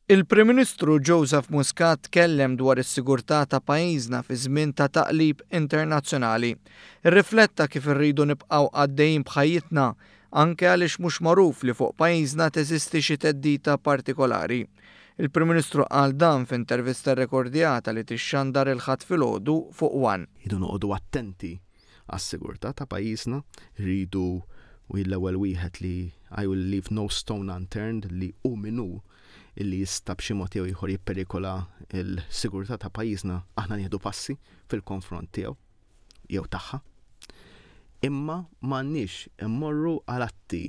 Il-Prim Ministru Joseph Muscat tkellem dwar is-sigurtà ta' pajjiżna fi żmien ta' taqlib internazzjonali. Irrifletta kif irridu nibqgħu għaddejjin b'ħajjitna anke għaliex mhux magħruf li fuq pajjiżna teżisti xi theddida partikolari. Il-Prim Ministru qal dan f'intervista rrekordjata li tixxandar il-Ħadd filgħodu fuq one. Irridu noqogħdu attenti għas-sigurtà ta' pajjiżna, rridu u l-ewwel wieħed li I will leave no stone unturned li hu min hu illi jista' b'xi mod jew ieħor jipperikola l-sigurtà ta' pajjiżna, aħna nieħdu passi fil-konfront tiegħu jew tagħha. Imma m'għandniex immorru għal atti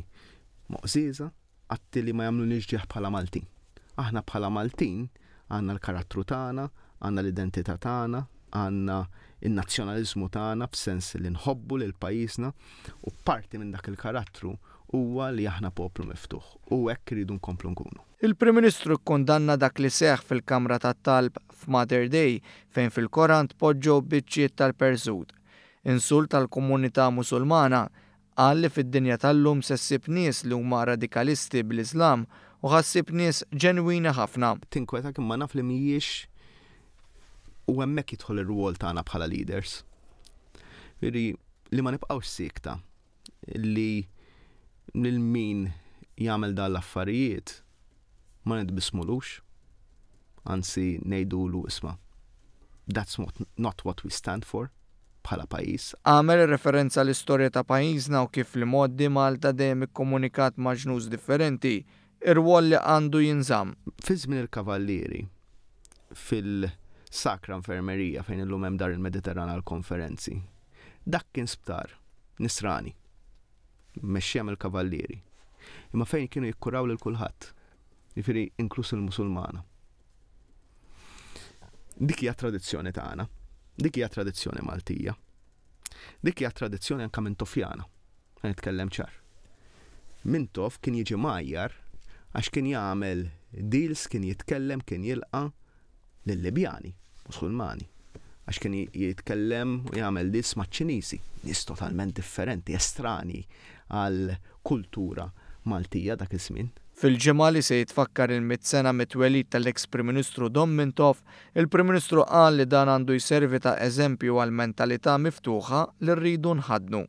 moqżieża, atti li ma jagħmlulniex ġieħ bħala Maltin. Aħna bħala Maltin għandna l-karattru tagħna, għandna l-identità tagħna, għandna n-nazzjonaliżmu tagħna f'sens li nħobbu lil pajjiżna u parti minn dak il-karattru huwa li aħna poplu miftuħ u hekk irridu nkomplu nkunu. Il-Prim Ministru kkundanna dak li seħħ fil-kamra tat-talb f'Mater Dei fejn fil-Koran tpoġġew biċċiet tal-perżut. Insult għall-komunità Musulmana. Qal li fid-dinja tal-lum se ssib nies li huma radikalisti bl-Iżlam u ħa ssib nies ġenwini ħafna. Tinkwetak imma naf li mhijiex u hemmhekk jidħol ir-rwol tagħna bħala leaders. Jiġifieri li ma nibqgħux siekta li lil min jagħmel dan l-affarijiet ma nitbissmulux, anzi ngħidulu isma' that's not what we stand for bħala pajjiż. Għamel referenza għall-istorja ta' pajjiżna u kif fl-imgħoddi Malta dejjem ikkomunikat ma' ġnus differenti, irwol li għandu jinżamm. Fi żmien il-Kavallieri, fil-Sacra Infermerija fejn illum hemm Dar il-Mediterran għall-konferenzi, dak kien sptar Nisrani, mmexxija mill-Kavallieri, imma fejn kienu jikkuraw lil kulħadd, jiġifieri inkluż il-Musulmana. Dik hija tradizzjoni tagħna, dik hija tradizzjoni Maltija. Dik hija tradizzjoni anke Mintofjana, ħa nitkellem ċar. Mintoff kien jiġi mgħajjar għax kien jagħmel deals, kien jitkellem, kien jilqa' lil-Libjani, Musulmani, għax kien jitkellem u jagħmel deals maċ-Ċiniżi, nies totalment differenti, estranji għall-kultura Maltija dak iż-żmien. Fil-ġimgħa li se jitfakkar il-mitt sena mit-twelid tal-eks Prim Ministru Dom Mintoff, il-Prim Ministru qal li dan għandu jservi ta' eżempju għall-mentalità miftuħa li rridu nħaddnu.